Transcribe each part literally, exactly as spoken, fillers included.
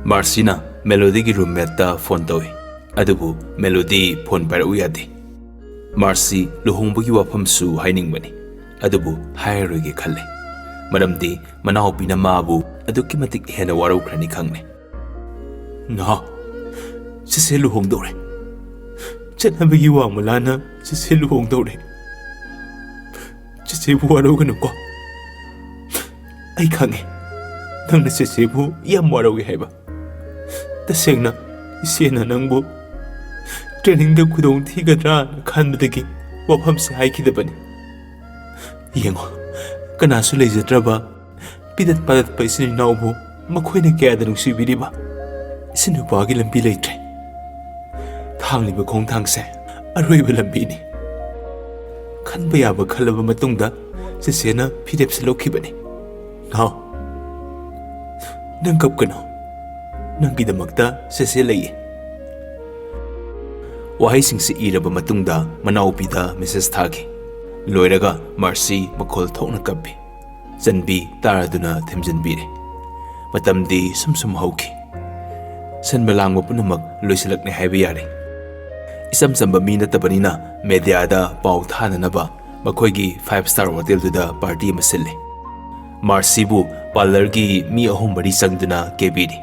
ꯃꯥꯔꯁꯤꯅ ꯃꯦꯂꯣꯗꯤꯒꯤ ꯔꯨꯝꯃꯦꯠꯇ phone ꯇꯧꯏ, ꯑꯗꯨꯕꯨ melody phone ꯄꯥꯏꯔꯛꯎ ꯌꯥꯗꯦ꯫ ꯃꯥꯔꯁꯤ ꯂꯨꯍꯣꯡꯕꯒꯤ ꯋꯥꯐꯝꯁꯨ ꯍꯥꯏꯅꯤꯡꯕꯅꯤ, ꯑꯗꯨꯕꯨ ꯍꯥꯏꯔꯔꯣꯏꯒꯦ ꯈꯜꯂꯦ, ꯃꯔꯝꯗꯤ ꯃꯅꯥꯎꯄꯤꯅ ꯃꯥꯕꯨ ꯑꯗꯨꯛꯀꯤ ꯃꯇꯤꯛ ꯍꯦꯟꯅ ꯋꯥꯔꯧꯈ꯭ꯔꯅꯤ ꯈꯪꯂꯦ꯫ ꯅꯥꯎ, ꯆꯦꯆꯦ ꯂꯨꯍꯣꯡꯗꯧꯔꯦ꯫ ꯆꯠꯅꯕꯒꯤ ꯋꯥꯡꯃꯂꯥꯅ ꯆꯦꯆꯦ ꯂꯨꯍꯣꯡꯗꯧꯔꯦ꯫ ꯆꯦꯆꯦꯕꯨ ꯋꯥꯔꯧꯒꯅꯨꯀꯣ꯫ ꯑꯩ ꯈꯪꯉꯦ, ꯅꯪꯅ ꯆꯦꯆꯦꯕꯨ ꯌꯥꯝ ꯋꯥꯔꯧꯏ ꯍꯥꯏꯕ꯫ ꯇꯁꯦꯡꯅ, ꯏꯆꯦꯅ ꯅꯪꯕꯨ ꯇ꯭ꯔꯦꯅꯤꯡꯗ ꯈꯨꯗꯣꯡ ꯊꯤꯒꯗ꯭ꯔꯥꯅ ꯈꯟꯕꯗꯒꯤ ꯋꯥꯐꯝꯁꯦ ꯍꯥꯏꯈꯤꯗꯕꯅꯤ꯫ ꯌꯦꯡꯉꯣ, ꯀꯅꯥꯁꯨ ꯂꯩꯖꯗ꯭ꯔꯕ ꯄꯤꯗꯠ ꯄꯥꯗꯠꯄ ꯏꯆꯤꯟ ꯏꯅꯥꯎꯕꯨ ꯃꯈꯣꯏꯅ ꯀꯌꯥꯗ ꯅꯨꯡꯁꯤꯕꯤꯔꯤꯕ? ꯏꯆꯤꯟ ꯅꯨꯄꯥꯒꯤ ꯂꯝꯕꯤ ꯂꯩꯇ꯭ꯔꯦ꯫ ꯊꯥꯡꯂꯤꯕ ꯈꯣꯡꯊꯥꯡꯁꯦ ꯑꯔꯣꯏꯕ ꯂꯝꯕꯤꯅꯤ꯫ ꯈꯟꯕ ꯌꯥꯕ ꯈꯜꯂꯕ ꯃꯇꯨꯡꯗ ꯆꯦꯆꯦꯅ ꯐꯤꯔꯦꯞꯁꯦ ꯂꯧꯈꯤꯕꯅꯤ꯫ ꯅꯥꯎ, ꯅꯪ ꯀꯞꯀꯅꯨ꯫ ꯅꯪꯒꯤꯗꯃꯛꯇ ꯆꯦꯆꯦ ꯂꯩꯌꯦ꯫ ꯋꯥꯍꯩꯁꯤꯡꯁꯤ ꯏꯔꯕ ꯃꯇꯨꯡꯗ ꯃꯅꯥꯎꯄꯤꯗ ꯃꯦꯁꯦꯖ ꯊꯥꯈꯤ꯫ ꯂꯣꯏꯔꯒ ꯃꯥꯔꯁꯤ ꯃꯈꯣꯜ ꯊꯣꯛꯅ ꯀꯞꯄꯤ꯫ ꯆꯟꯕꯤ ꯇꯥꯔꯗꯨꯅ ꯊꯦꯝꯖꯤꯟꯕꯤꯔꯦ꯫ ꯃꯇꯝꯗꯤ ꯁꯨꯝ ꯁꯨꯝ ꯍꯧꯈꯤ꯫ ꯁꯟꯕ ꯂꯥꯡꯕ ꯄꯨꯝꯅꯃꯛ ꯂꯣꯏꯁꯤꯜꯂꯛꯂꯦ ꯍꯥꯏꯕ ꯌꯥꯔꯦ꯫ ꯏꯆꯝ ꯆꯝꯕ ꯃꯤ ꯅꯠꯇꯕꯅꯤꯅ ꯃꯦꯗꯤꯌꯥꯗ ꯄꯥꯎ ꯊꯥꯅꯅꯕ ꯃꯈꯣꯏꯒꯤ ꯐꯥꯏꯚ ꯁ꯭ꯇꯥꯔ ꯍꯣꯇꯦꯜꯗꯨꯗ ꯄꯥꯔꯇꯤ ꯑꯃ ꯁꯤꯜꯂꯤ꯫ ꯃꯥꯔꯁꯤꯕꯨ ꯄꯥꯔꯂꯔꯒꯤ ꯃꯤ ꯑꯍꯨꯝ ꯃꯔꯤ ꯆꯪꯗꯨꯅ ꯀꯦꯕꯤꯔꯤ꯫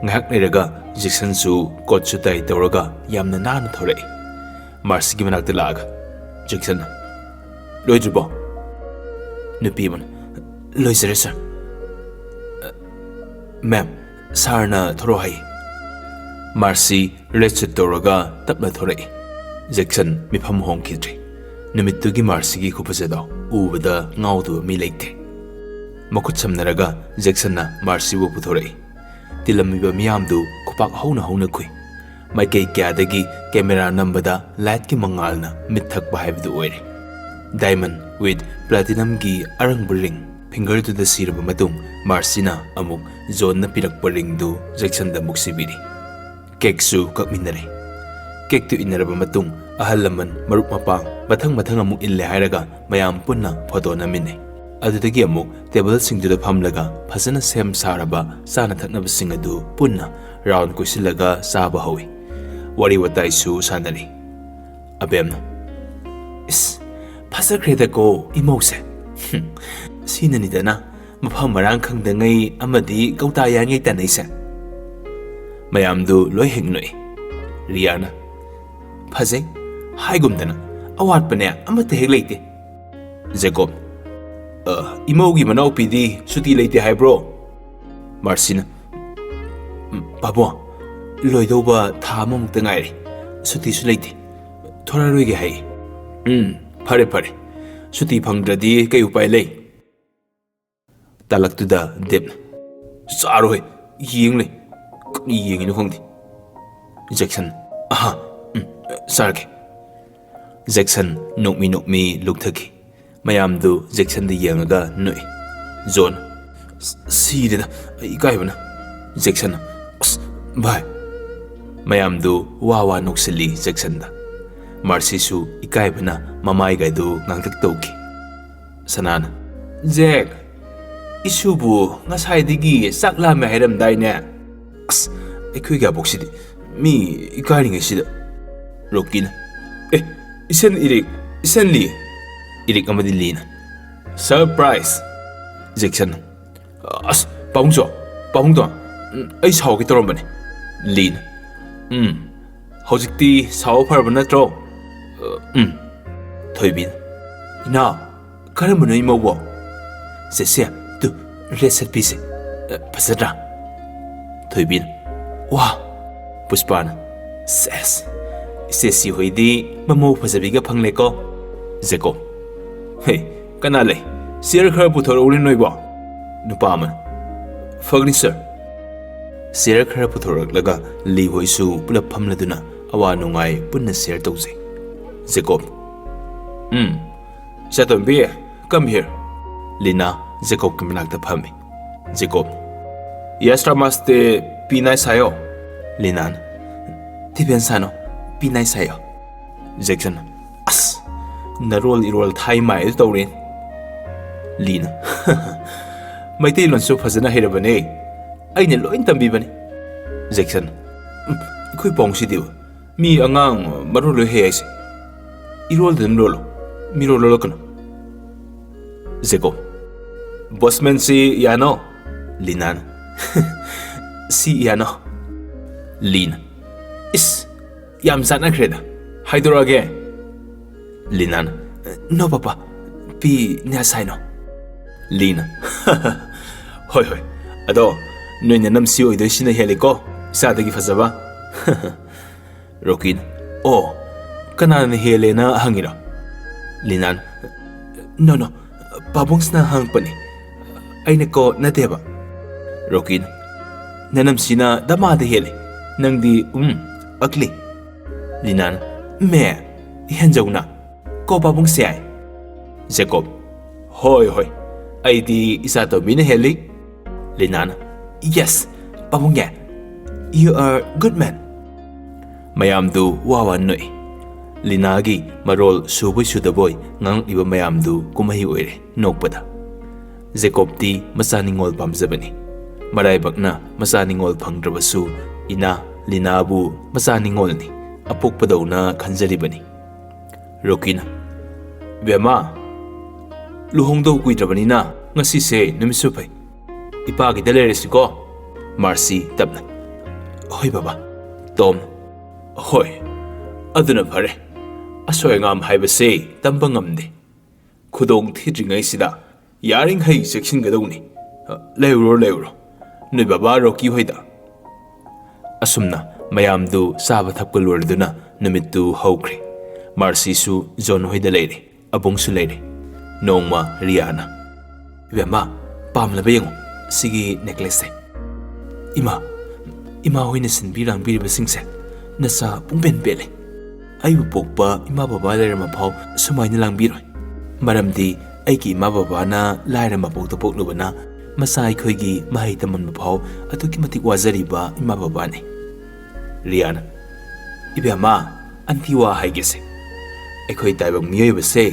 ꯉꯥꯏꯍꯥꯛ ꯂꯩꯔꯒ ꯖꯦꯛꯁꯟꯁꯨ ꯀꯣꯠ ꯁꯨꯠ ꯇꯥꯏ ꯇꯧꯔꯒ ꯌꯥꯝꯅ ꯅꯥꯟꯅ ꯊꯣꯔꯛꯏ꯫ ꯃꯥꯔꯁꯤꯒꯤ ꯃꯅꯥꯛꯇ ꯂꯥꯛꯑꯒ, "ꯖꯦꯛꯁꯟ, ꯂꯣꯏꯗ꯭ꯔꯤꯕꯣ?" ꯅꯨꯄꯤ ꯑꯃꯅ, "ꯂꯣꯏꯖꯔꯦ, ꯁꯥꯔ꯫ ꯃꯦꯝ, ꯁꯥꯔꯅ ꯊꯣꯔꯛꯑꯣ ꯍꯥꯏ꯫" ꯃꯥꯔꯁꯤ ꯔꯦꯗ ꯁꯨꯠ ꯇꯧꯔꯒ ꯇꯞꯅ ꯊꯣꯔꯛꯏ꯫ ꯖꯦꯛꯁꯟ ꯃꯤꯐꯝ ꯍꯣꯡꯈꯤꯗ꯭ꯔꯤ꯫ ꯅꯨꯃꯤꯠꯇꯨꯒꯤ ꯃꯥꯔꯁꯤꯒꯤ ꯈꯨꯐꯖꯗꯣ ꯎꯕꯗ ꯉꯥꯎꯗꯕ ꯃꯤ ꯂꯩꯇꯦ꯫ ꯃꯈꯨꯠ ꯁꯝꯅꯔꯒ ꯖꯦꯛꯁꯟꯅ ꯃꯥꯔꯁꯤꯕꯨ ꯄꯨꯊꯣꯔꯛꯏ꯫ ꯇꯤꯜꯂꯝꯃꯤꯕ ꯃꯤꯌꯥꯝꯗꯨ ꯈꯨꯄꯥꯛ ꯍꯧꯅ ꯍꯧꯅ ꯈꯨꯏ꯫ ꯃꯥꯏꯀꯩ ꯀꯌꯥꯗꯒꯤ ꯀꯦꯃꯦꯔꯥ ꯅꯝꯕꯗ ꯂꯥꯏꯠꯀꯤ ꯃꯉꯥꯜꯅ ꯃꯤꯠ ꯊꯛꯄ ꯍꯥꯏꯕꯗꯨ ꯑꯣꯏꯔꯦ꯫ ꯗꯥꯏꯃꯟ ꯋꯤꯠ ꯄ꯭ꯂꯥꯇꯤꯅꯝꯒꯤ ꯑꯔꯪꯕ ꯔꯤꯡ ꯐꯤꯡꯒꯔꯗꯨꯗ ꯁꯤꯔꯕ ꯃꯇꯨꯡ, ꯃꯥꯔꯁꯤꯅ ꯑꯃꯨꯛ ꯖꯣꯟꯅ ꯄꯤꯔꯛꯄ ꯔꯤꯡꯗꯨ ꯖꯦꯛꯁꯟꯗ ꯑꯃꯨꯛ ꯁꯤꯕꯤꯔꯤ꯫ ꯀꯦꯛꯁꯨ ꯀꯛꯃꯤꯟꯅꯔꯦ꯫ ꯀꯦꯛꯇꯨ ꯏꯟꯅꯔꯕ ꯃꯇꯨꯡ, ꯑꯍꯜ ꯂꯃꯟ, ꯃꯔꯨꯞ ꯃꯄꯥꯡ ꯃꯊꯪ ꯃꯊꯪ ꯑꯃꯨꯛ ꯏꯜꯂꯦ ꯍꯥꯏꯔꯒ ꯃꯌꯥꯝ ꯄꯨꯟꯅ ꯐꯣꯇꯣ ꯅꯝꯃꯤꯟꯅꯩ꯫ ꯑꯗꯨꯗꯒꯤ ꯑꯃꯨꯛ ꯇꯦꯕꯜꯁꯤꯡꯗꯨꯗ ꯐꯝꯂꯒ ꯐꯖꯅ ꯁꯦꯝ ꯁꯥꯔꯕ ꯆꯥꯅ ꯊꯛꯅꯕꯁꯤꯡ ꯑꯗꯨ ꯄꯨꯟꯅ ꯔꯥꯎꯟ ꯀꯣꯏꯁꯤꯜꯂꯒ ꯆꯥꯕ ꯍꯧꯏ꯫ ꯋꯥꯔꯤ ꯋꯥꯇꯥꯏꯁꯨ ꯁꯥꯟꯅꯔꯤ꯫ ꯑꯕꯦꯝꯅ, "ꯏꯁ, ꯐꯖꯈ꯭ꯔꯦꯗꯀꯣ ꯏꯃꯧꯁꯦ꯫ ꯍꯨꯝ, ꯁꯤꯅꯅꯤꯗꯅ ꯃꯐꯝ ꯃꯔꯥꯡ ꯈꯪꯗꯉꯩ ꯑꯃꯗꯤ ꯀꯧꯇꯥ ꯌꯥꯉꯩ ꯇꯥꯅꯩꯁꯦ꯫" ꯃꯌꯥꯝꯗꯨ ꯂꯣꯏ ꯍꯦꯛ ꯅꯣꯛꯏ꯫ ꯔꯤꯌꯥꯅ, "ꯐꯖꯩ, ꯍꯥꯏꯒꯨꯝꯗꯅ ꯑꯋꯥꯠꯄꯅꯦ ꯑꯃꯠꯇ ꯍꯦꯛ ꯂꯩꯇꯦ꯫" ꯖꯦꯀꯣꯕ, "ꯑ, ꯏꯃꯧꯒꯤ ꯃꯅꯥꯎꯄꯤꯗꯤ ꯁꯨꯇꯤ ꯂꯩꯇꯦ ꯍꯥꯏꯕ꯭ꯔꯣ?" ꯃꯥꯔꯁꯤꯅ, "ꯎꯝ, ꯄꯥꯕꯨꯡ, ꯂꯣꯏꯗꯧꯕ ꯊꯥ ꯑꯃꯃꯨꯛꯇ ꯉꯥꯏꯔꯦ꯫ ꯁꯨꯇꯤꯁꯨ ꯂꯩꯇꯦ꯫ ꯊꯣꯔꯛꯑꯔꯣꯏꯒꯦ ꯍꯥꯏꯌꯦ꯫" "ꯎꯝ, ꯐꯔꯦ, ꯐꯔꯦ꯫ ꯁꯨꯇꯤ ꯐꯪꯗ꯭ꯔꯗꯤ ꯀꯩ ꯎꯄꯥꯏ ꯂꯩ?" ꯇꯥꯂꯛꯇꯨꯗ ꯗꯦꯕꯅ, "ꯆꯥꯔꯣꯍꯦ, ꯌꯦꯡ ꯂꯩ꯫ ꯀꯔꯤ ꯌꯦꯡꯉꯤꯅꯣ ꯈꯪꯗꯦ꯫" ꯖꯦꯛꯁꯟ, "ꯑꯍꯥ, ꯎꯝ, ꯆꯥꯔꯒꯦ꯫" ꯖꯦꯛꯁꯟ ꯅꯣꯛꯃꯤ ꯅꯣꯛꯃꯤ ꯂꯨꯛꯊꯈꯤ꯫ ꯃꯌꯥꯝꯗꯨ ꯖꯦꯛꯁꯟꯗ ꯌꯦꯡꯉꯒ ꯅꯣꯛꯏ꯫ ꯖꯣꯟ, "ꯁꯤꯔꯦꯗ, ꯑꯩ ꯏꯀꯥꯏꯕꯅ꯫" ꯖꯦꯛꯁꯟꯅ, "ꯑꯁ, ꯚꯥꯏ꯫" ꯃꯌꯥꯝꯗꯨ ꯋꯥ ꯋꯥ ꯅꯣꯛꯁꯤꯜꯂꯤ ꯖꯦꯛꯁꯟꯗ꯫ ꯃꯥꯔꯁꯤꯁꯨ ꯏꯀꯥꯏꯕꯅ ꯃꯃꯥꯏꯒꯗꯨ ꯉꯥꯡꯇꯛ ꯇꯧꯈꯤ꯫ ꯁꯅꯥꯅ, "ꯖꯦꯛ, ꯏꯁꯨꯕꯨ ꯉꯁꯥꯏꯗꯒꯤ ꯆꯥꯛ ꯂꯥꯝꯃꯦ ꯍꯥꯏꯔꯝꯗꯥꯏꯅꯦ?" "ꯑꯁ, ꯑꯩꯈꯣꯏꯒꯤ ꯑꯕꯣꯛꯁꯤꯗꯤ ꯃꯤ ꯏꯀꯥꯏꯔꯤꯉꯩꯁꯤꯗ꯫" ꯔꯣꯀꯤꯅ, "ꯑꯦ, ꯏꯁꯟ ꯏꯔꯤꯛ, ꯏꯁꯟ ꯂꯤ꯫" ꯏꯔꯤꯛ ꯑꯃꯗꯤ ꯂꯤꯅ, "ꯁꯔꯄ꯭ꯔꯥꯏꯖ!" ꯖꯦꯛꯁꯟꯅ, "ꯑꯁ, ꯄꯥꯕꯨꯡꯆꯧ, ꯄꯥꯕꯨꯡꯗꯣ, ꯎꯝ, ꯑꯩ ꯁꯥꯎꯒꯦ ꯇꯧꯔꯝꯕꯅꯦ꯫" ꯂꯤꯅ, "ꯎꯝ, ꯍꯧꯖꯤꯛꯇꯤ ꯁꯥꯎꯕ ꯐꯔꯕ ꯅꯠꯇ꯭ꯔꯣ?" "ꯎꯝ꯫" ꯊꯣꯏꯕꯤꯅ, "ꯏꯅꯥꯎ, ꯀꯔꯝꯕꯅꯣ ꯏꯃꯧꯕꯣ?" "ꯁꯦ, ꯁꯦ, ꯇꯨ, ꯔꯦꯠ ꯁꯠꯄꯤꯁꯦ꯫ ꯑ, ꯐꯖꯗ꯭ꯔꯥ?" ꯊꯣꯏꯕꯤꯅ, "ꯋꯥ!" ꯄꯨꯁꯄꯥꯅ, "ꯁꯦꯁ, ꯏꯆꯦꯁꯤ ꯍꯣꯏꯗꯤ ꯃꯃꯧ ꯐꯖꯕꯤꯒ ꯐꯪꯂꯦꯀꯣ꯫" ꯖꯦꯀꯣꯕ, "ꯍꯦ, ꯀꯅꯥ ꯂꯩ? ꯆꯤꯌꯔ ꯈꯔ ꯄꯨꯊꯣꯔꯛꯎꯅꯦ ꯅꯣꯏꯕꯣ꯫" ꯅꯨꯄꯥ ꯑꯃꯅ, "ꯐꯒꯅꯤ ꯁꯥꯔ꯫" ꯆꯤꯌꯔ ꯈꯔ ꯄꯨꯊꯣꯔꯛꯂꯒ ꯂꯤ ꯍꯣꯏꯁꯨ ꯄꯨꯂꯞ ꯐꯝꯂꯗꯨꯅ ꯑꯋꯥ ꯅꯨꯡꯉꯥꯏ ꯄꯨꯟꯅ ꯁꯦꯌꯔ ꯇꯧꯖꯩ꯫ ꯖꯦꯀꯣꯕ, "ꯎꯝ, ꯏꯆꯥꯇꯣꯝꯕꯤ, come here." ꯂꯤꯅꯥ ꯖꯦꯀꯣꯕꯀꯤ ꯃꯅꯥꯛꯇ ꯐꯝꯃꯤ꯫ ꯖꯦꯀꯣꯕ, "ꯌꯥꯁ ꯔꯥꯃꯥꯁꯇꯦ ꯄꯤ ꯅꯥꯏ ꯁꯥꯌꯣ꯫" ꯂꯤꯅꯥꯅ, "ꯊꯤꯕꯦꯟ ꯁꯥꯅꯣ, ꯄꯤ ꯅꯥꯏ ꯁꯥꯌꯣ꯫" ꯖꯦꯛꯁꯟ, "ꯑꯁ, ꯅꯔꯣꯜ ꯏꯔꯣꯜ ꯊꯥꯏ ꯃꯥꯏꯗꯨ ꯇꯧꯔꯦ꯫" ꯂꯤꯅ, "ꯃꯩꯇꯩꯂꯣꯟꯁꯨ ꯐꯖꯅ ꯍꯩꯔꯕꯅꯦ, ꯑꯩꯅ ꯂꯣꯏ ꯇꯝꯕꯤꯕꯅꯤ꯫" ꯖꯦꯛꯁꯟ, "ꯎꯝ, ꯑꯩꯈꯣꯏ ꯄꯥꯎꯁꯤꯗꯤꯕ, ꯃꯤ ꯑꯉꯥꯡ ꯃꯔꯣꯜ ꯂꯣꯏ ꯍꯩ ꯍꯥꯏꯁꯦ꯫ ꯏꯔꯣꯜꯗ ꯑꯗꯨꯝ ꯂꯣꯜꯂꯣ, ꯃꯤꯔꯣꯜ ꯂꯣꯜꯂꯛꯀꯅꯨ꯫" ꯖꯦꯀꯣꯕ, "ꯕꯣꯁꯃꯦꯟ ꯁꯤ ꯌꯥꯅꯣ?" ꯂꯤꯅꯥꯅ, "ꯁꯤ ꯌꯥꯅꯣ꯫" ꯂꯤꯅ, "ꯏꯁ, ꯌꯥꯝ ꯆꯥꯟꯅꯈ꯭ꯔꯦꯗ, ꯍꯥꯏꯗꯣꯔꯛꯑꯒꯦ꯫" ꯂꯤꯅꯥꯅ, "ꯅꯣ ꯄꯥꯄꯥ, ꯄꯤ ꯅ꯭ꯌꯥꯁ ꯍꯥꯏꯅꯣ꯫" ꯂꯤꯅ, "ꯍꯣꯏ ꯍꯣꯏ, ꯑꯗꯣ ꯅꯣꯏ ꯅꯅꯝꯁꯤ ꯑꯣꯏꯗꯣꯏꯁꯤꯅ ꯍꯦꯜꯂꯦꯀꯣ, ꯏꯆꯥꯗꯒꯤ ꯐꯖꯕ꯫" ꯔꯣꯀꯤꯅ, "ꯑꯣ, ꯀꯅꯥꯅ ꯍꯦꯜꯂꯦꯅ ꯍꯪꯉꯤꯔꯣ?" ꯂꯤꯅꯥꯅ, "ꯅꯣ ꯅꯣ, ꯄꯥꯕꯨꯡꯁꯤꯅ ꯍꯪꯉꯛꯄꯅꯤ, ꯑꯩꯅ ꯀꯣ ꯅꯠꯇꯦꯕ꯫" ꯔꯣꯀꯤꯅ, "ꯅꯅꯝꯁꯤꯅ ꯗꯃꯥꯗ ꯍꯦꯜꯂꯦ, ꯅꯪꯗꯤ ꯎꯝ, ꯑꯛꯂꯤ꯫" ꯂꯤꯅꯥꯅ, "ꯃꯦ, ꯍꯦꯟꯖꯧꯅ, ꯀꯣ ꯄꯥꯕꯨꯡꯁꯦ꯫" ꯖꯦꯀꯣꯕ, "ꯍꯣꯏ ꯍꯣꯏ, ꯑꯩꯗꯤ ꯏꯆꯥ ꯇꯣꯝꯕꯤꯅ ꯍꯦꯜꯂꯤ꯫" ꯂꯤꯅꯥꯅ, "yes, ꯄꯥꯕꯨꯡꯒꯦ, you are good man꯫" ꯃꯌꯥꯝꯗꯨ ꯋꯥ ꯋꯥ ꯅꯣꯛꯏ꯫ ꯂꯤꯅꯥꯒꯤ ꯃꯔꯣꯜ ꯁꯨꯕꯣꯏ ꯁꯨꯗꯕꯣꯏ ꯉꯥꯡꯂꯛꯂꯤꯕ ꯃꯌꯥꯝꯗꯨ ꯀꯨꯝꯍꯩ ꯑꯣꯏꯔꯦ ꯅꯣꯛꯄꯗ꯫ ꯖꯦꯀꯣꯕꯇꯤ ꯃꯆꯥ ꯅꯤꯉꯣꯜ ꯄꯥꯝꯖꯕꯅꯤ꯫ ꯃꯔꯥꯏꯕꯛꯅ ꯃꯆꯥ ꯅꯤꯉꯣꯜ ꯐꯪꯗ꯭ꯔꯕꯁꯨ ꯏꯅꯥ ꯂꯤꯅꯥꯕꯨ ꯃꯆꯥ ꯅꯤꯉꯣꯜꯅꯤ, ꯑꯄꯣꯛꯄꯗꯧꯅ ꯈꯟꯖꯔꯤꯕꯅꯤ꯫ ꯔꯣꯀꯤꯅ, "ꯏꯕꯦꯝꯃ, ꯂꯨꯍꯣꯡꯗꯧ ꯀꯨꯏꯗ꯭ꯔꯕꯅꯤꯅ ꯉꯁꯤꯁꯦ ꯅꯨꯃꯤꯠꯁꯨ ꯐꯩ꯫ ꯏꯄꯥꯒꯤꯗ ꯂꯩꯔꯁꯤꯀꯣ?" ꯃꯥꯔꯁꯤ ꯇꯞꯅ, "ꯍꯣꯏ ꯕꯕꯥ꯫" ꯇꯣꯝ, "ꯍꯣꯏ, ꯑꯗꯨꯅ ꯐꯔꯦ꯫ ꯑꯁꯣꯏ ꯑꯉꯥꯝ ꯍꯥꯏꯕꯁꯦ ꯇꯝꯕ ꯉꯝꯗꯦ꯫ ꯈꯨꯗꯣꯡ ꯊꯤꯗ꯭ꯔꯤꯉꯩꯁꯤꯗ ꯌꯥꯔꯤꯈꯩ ꯆꯦꯛꯁꯤꯟꯒꯗꯧꯅꯤ꯫ ꯂꯩꯔꯨꯔꯣ, ꯂꯩꯔꯨꯔꯣ, ꯅꯣꯏ ꯕꯕꯥ ꯔꯣꯀꯤ ꯍꯣꯏꯗ꯫" ꯑꯁꯨꯝꯅ ꯃꯌꯥꯝꯗꯨ ꯆꯥꯕ ꯊꯛꯄ ꯂꯣꯏꯔꯗꯨꯅ ꯅꯨꯃꯤꯠꯇꯨ ꯍꯧꯈ꯭ꯔꯦ꯫ ꯃꯥꯔꯁꯤꯁꯨ ꯖꯣꯟ ꯍꯣꯏꯗ ꯂꯩꯔꯦ, ꯑꯕꯨꯡꯁꯨ ꯂꯩꯔꯦ꯫ ꯅꯣꯡꯃ ꯔꯤꯌꯥꯅ, "ꯏꯕꯦꯝꯃ, ꯄꯥꯝꯂꯕ ꯌꯦꯡꯉꯣ, ꯁꯤꯒꯤ ꯅꯦꯀ꯭ꯂꯦꯁꯁꯦ꯫ ꯏꯃꯥ, ꯏꯃꯥ ꯍꯣꯏꯅ ꯁꯤꯟꯕꯤ ꯂꯥꯡꯕꯤꯔꯤꯕꯁꯤꯡꯁꯦ ꯅꯆꯥ ꯄꯨꯡꯄꯦꯟ ꯄꯦꯜꯂꯦ꯫ ꯑꯩꯕꯨ ꯄꯣꯛꯄ ꯏꯃꯥ ꯕꯕꯥ ꯂꯩꯔꯝꯕ ꯐꯥꯎ ꯁꯨꯃꯥꯏꯅ ꯂꯥꯡꯕꯤꯔꯣꯏ꯫ ꯃꯔꯝꯗꯤ ꯑꯩꯒꯤ ꯏꯃꯥ ꯕꯕꯥꯅ ꯂꯥꯏꯔ ꯃꯄꯣꯛꯇ ꯄꯣꯛꯂꯨꯕꯅ ꯃꯆꯥ ꯑꯩꯈꯣꯏꯒꯤ ꯃꯍꯩ ꯇꯝꯍꯟꯕ ꯐꯥꯎ ꯑꯗꯨꯛꯀꯤ ꯃꯇꯤꯛ ꯋꯥꯖꯔꯤꯕ ꯏꯃꯥ ꯕꯕꯥꯅꯤ꯫" ꯔꯤꯌꯥꯅ, "ꯏꯕꯦꯝꯃ, ꯑꯟꯇꯤ ꯋꯥ ꯍꯥꯏꯒꯦꯁꯦ꯫ ꯑꯩꯈꯣꯏ ꯇꯥꯏꯕꯪ ꯃꯤꯑꯣꯏꯕꯁꯦ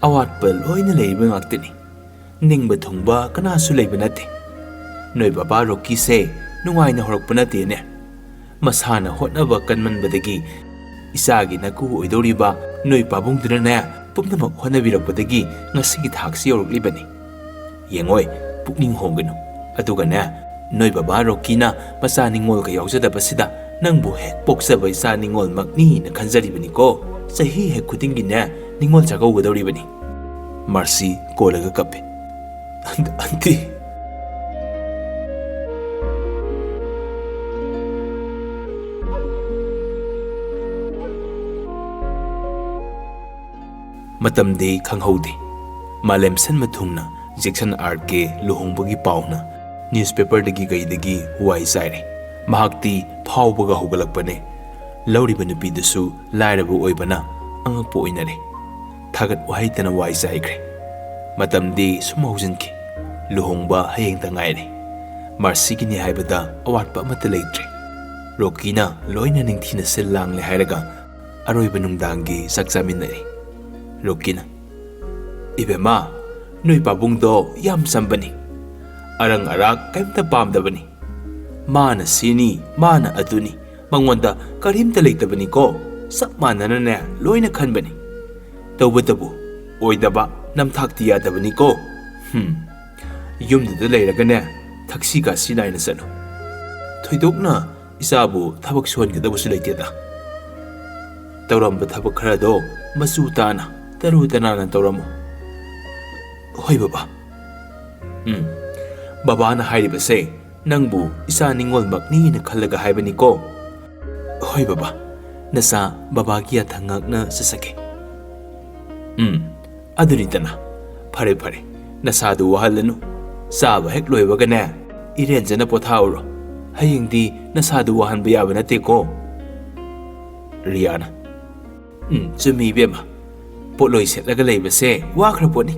ꯑꯋꯥꯠꯄ ꯂꯣꯏꯅ ꯂꯩꯔꯤꯕ ꯉꯥꯛꯇꯅꯤ꯫ ꯅꯤꯡꯕ ꯊꯨꯡꯕ ꯀꯅꯥꯁꯨ ꯂꯩꯕ ꯅꯠꯇꯦ꯫ ꯅꯣꯏ ꯕꯕꯥ ꯔꯣꯀꯤꯁꯦ ꯅꯨꯡꯉꯥꯏꯅ ꯍꯧꯔꯛꯄ ꯅꯠꯇꯦꯅꯦ꯫ ꯃꯁꯥꯅ ꯍꯣꯠꯅꯕ ꯀꯟꯃꯟꯕꯗꯒꯤ ꯏꯆꯥꯒꯤ ꯅꯀꯨ ꯑꯣꯏꯗꯧꯔꯤꯕ ꯅꯣꯏ ꯄꯥꯕꯨꯡꯗꯨꯅꯅꯦ ꯄꯨꯝꯅꯃꯛ ꯍꯣꯠꯅꯕꯤꯔꯛꯄꯗꯒꯤ ꯉꯁꯤꯒꯤ ꯊꯥꯛꯁꯤ ꯌꯧꯔꯛꯂꯤꯕꯅꯤ꯫ ꯌꯦꯡꯉꯣꯏ, ꯄꯨꯛꯅꯤꯡ ꯍꯣꯡꯒꯅꯨ꯫ ꯑꯗꯨꯒꯅꯦ, ꯅꯣꯏ ꯕꯕꯥ ꯔꯣꯀꯤꯅ ꯃꯆꯥ ꯅꯤꯡꯉꯣꯜꯒ ꯌꯥꯎꯖꯗꯕꯁꯤꯗ ꯅꯪꯕꯨ ꯍꯦꯛ ꯄꯣꯛꯆꯕ ꯏꯆꯥ ꯅꯤꯡꯉꯣꯜꯃꯛꯅꯤꯅ ꯈꯟꯖꯔꯤꯕꯅꯤꯀꯣ꯫ ꯆꯍꯤ ꯍꯦꯛ ꯈꯨꯗꯤꯡꯒꯤꯅꯦ ꯅꯤꯡꯉꯣꯜ ꯆꯥꯛꯀꯧꯒꯗꯧꯔꯤꯕꯅꯤ꯫ ꯃꯥꯔꯁꯤ ꯀꯣꯜꯂꯒ ꯀꯞꯄꯦ꯫ "ꯑꯟ-, ꯑꯟꯇꯤ!" ꯃꯇꯝꯗꯤ ꯈꯪꯍꯧꯗꯦ꯫ ꯃꯥꯂꯦꯝ ꯁꯤꯟꯕ ꯊꯨꯡꯅ ꯖꯦꯛꯁꯟ ꯑꯥꯔ ꯀꯦ ꯂꯨꯍꯣꯡꯕꯒꯤ ꯄꯥꯎꯅ ꯅ꯭ꯌꯨꯁꯄꯦꯄꯔꯗꯒꯤ ꯀꯩꯗꯒꯤ ꯋꯥꯏ ꯆꯥꯏꯔꯦ꯫ ꯃꯍꯥꯛꯇꯤ ꯐꯥꯎꯕꯒ ꯍꯧꯒꯠꯂꯛꯄꯅꯦ꯫ ꯂꯧꯔꯤꯕ ꯅꯨꯄꯤꯗꯨꯁꯨ ꯂꯥꯏꯔꯕ ꯑꯣꯏꯕꯅ ꯑꯉꯛꯄ ꯑꯣꯏꯅꯔꯦ꯫ ꯊꯥꯒꯠ ꯋꯥꯍꯩꯇꯅ ꯋꯥꯏ ꯆꯥꯏꯈ꯭ꯔꯦ꯫ ꯃꯇꯝꯗꯤ ꯁꯨꯝ ꯍꯧꯖꯤꯟꯈꯤ꯫ ꯂꯨꯍꯣꯡꯕ ꯍꯌꯦꯡꯇ ꯉꯥꯏꯔꯦ꯫ ꯃꯥꯔꯁꯤꯒꯤꯅꯤ ꯍꯥꯏꯕꯗ ꯑꯋꯥꯠꯄ ꯑꯃꯠꯇ ꯂꯩꯇ꯭ꯔꯦ꯫ ꯔꯣꯀꯤꯅ ꯂꯣꯏꯅ ꯅꯤꯡꯊꯤꯅ ꯁꯤꯜ ꯂꯥꯡꯂꯦ ꯍꯥꯏꯔꯒ ꯑꯔꯣꯏꯕ ꯅꯨꯡꯗꯥꯡꯒꯤ ꯆꯥꯛ ꯆꯥꯃꯤꯟꯅꯔꯦ꯫ ꯔꯣꯀꯤꯅ, "ꯏꯕꯦꯝꯃ, ꯅꯣꯏ ꯄꯥꯕꯨꯡꯗꯣ ꯌꯥꯝ ꯆꯝꯕꯅꯤ꯫ ꯑꯔꯪ ꯑꯔꯥꯛ ꯀꯔꯤꯝꯇ ꯄꯥꯝꯗꯕꯅꯤ꯫ ꯃꯥꯅ ꯁꯤꯅꯤ, ꯃꯥꯅ ꯑꯗꯨꯅꯤ, ꯃꯉꯣꯟꯗ ꯀꯔꯤꯝꯇ ꯂꯩꯇꯕꯅꯤꯀꯣ꯫ ꯆꯞ ꯃꯥꯟꯅꯅꯅꯦ ꯂꯣꯏꯅ ꯈꯟꯕꯅꯤ꯫ ꯇꯧꯕꯇꯕꯨ ꯑꯣꯏꯗꯕ ꯅꯝꯊꯥꯛꯇꯤ ꯌꯥꯗꯕꯅꯤꯀꯣ꯫ ꯍꯨꯝ, ꯌꯨꯝꯗꯨꯗ ꯂꯩꯔꯒꯅꯦ ꯊꯛꯁꯤ ꯈꯥꯁꯤ ꯅꯥꯏꯅ ꯆꯠꯂꯨ꯫ ꯊꯣꯏꯗꯣꯛꯅ ꯏꯆꯥꯕꯨ ꯊꯕꯛ ꯁꯨꯍꯟꯒꯗꯕꯁꯨ ꯂꯩꯇꯦꯗ꯫ ꯇꯧꯔꯝꯕ ꯊꯕꯛ ꯈꯔꯗꯣ ꯃꯆꯨ ꯇꯥꯅ, ꯇꯔꯨ ꯇꯅꯥꯟꯅ ꯇꯧꯔꯝꯃꯨ꯫" "ꯍꯣꯏ ꯕꯕꯥ꯫" "ꯎꯝ, ꯕꯕꯥꯅ ꯍꯥꯏꯔꯤꯕꯁꯦ ꯅꯪꯕꯨ ꯏꯆꯥ ꯅꯤꯡꯉꯣꯜꯃꯛꯅꯤꯅ ꯈꯜꯂꯒ ꯍꯥꯏꯕꯅꯤꯀꯣ꯫" "ꯍꯣꯏ ꯕꯕꯥ, ꯅꯆꯥ ꯕꯕꯥꯒꯤ ꯌꯥꯊꯪ ꯉꯥꯛꯅ ꯆꯠꯆꯒꯦ꯫" "ꯎꯝ, ꯑꯗꯨꯅꯤꯗꯅ꯫ ꯐꯔꯦ ꯐꯔꯦ, ꯅꯁꯥꯗꯨ ꯋꯥꯍꯜꯂꯅꯨ꯫ ꯆꯥꯕ ꯍꯦꯛ ꯂꯣꯏꯕꯒꯅꯦ ꯏꯔꯦꯟꯖꯅ ꯄꯣꯊꯥꯎꯔꯣ꯫ ꯍꯌꯦꯡꯗꯤ ꯅꯁꯥꯗꯨ ꯋꯥꯍꯟꯕ ꯌꯥꯕ ꯅꯠꯇꯦꯀꯣ꯫" ꯔꯤꯌꯥꯅ, "ꯎꯝ, ꯆꯨꯝꯃꯤ ꯏꯕꯦꯝꯃ꯫ ꯄꯣꯠꯂꯣꯏ ꯁꯦꯠꯂꯒ ꯂꯩꯕꯁꯦ ꯋꯥꯈ꯭ꯔ ꯄꯣꯠꯅꯤ꯫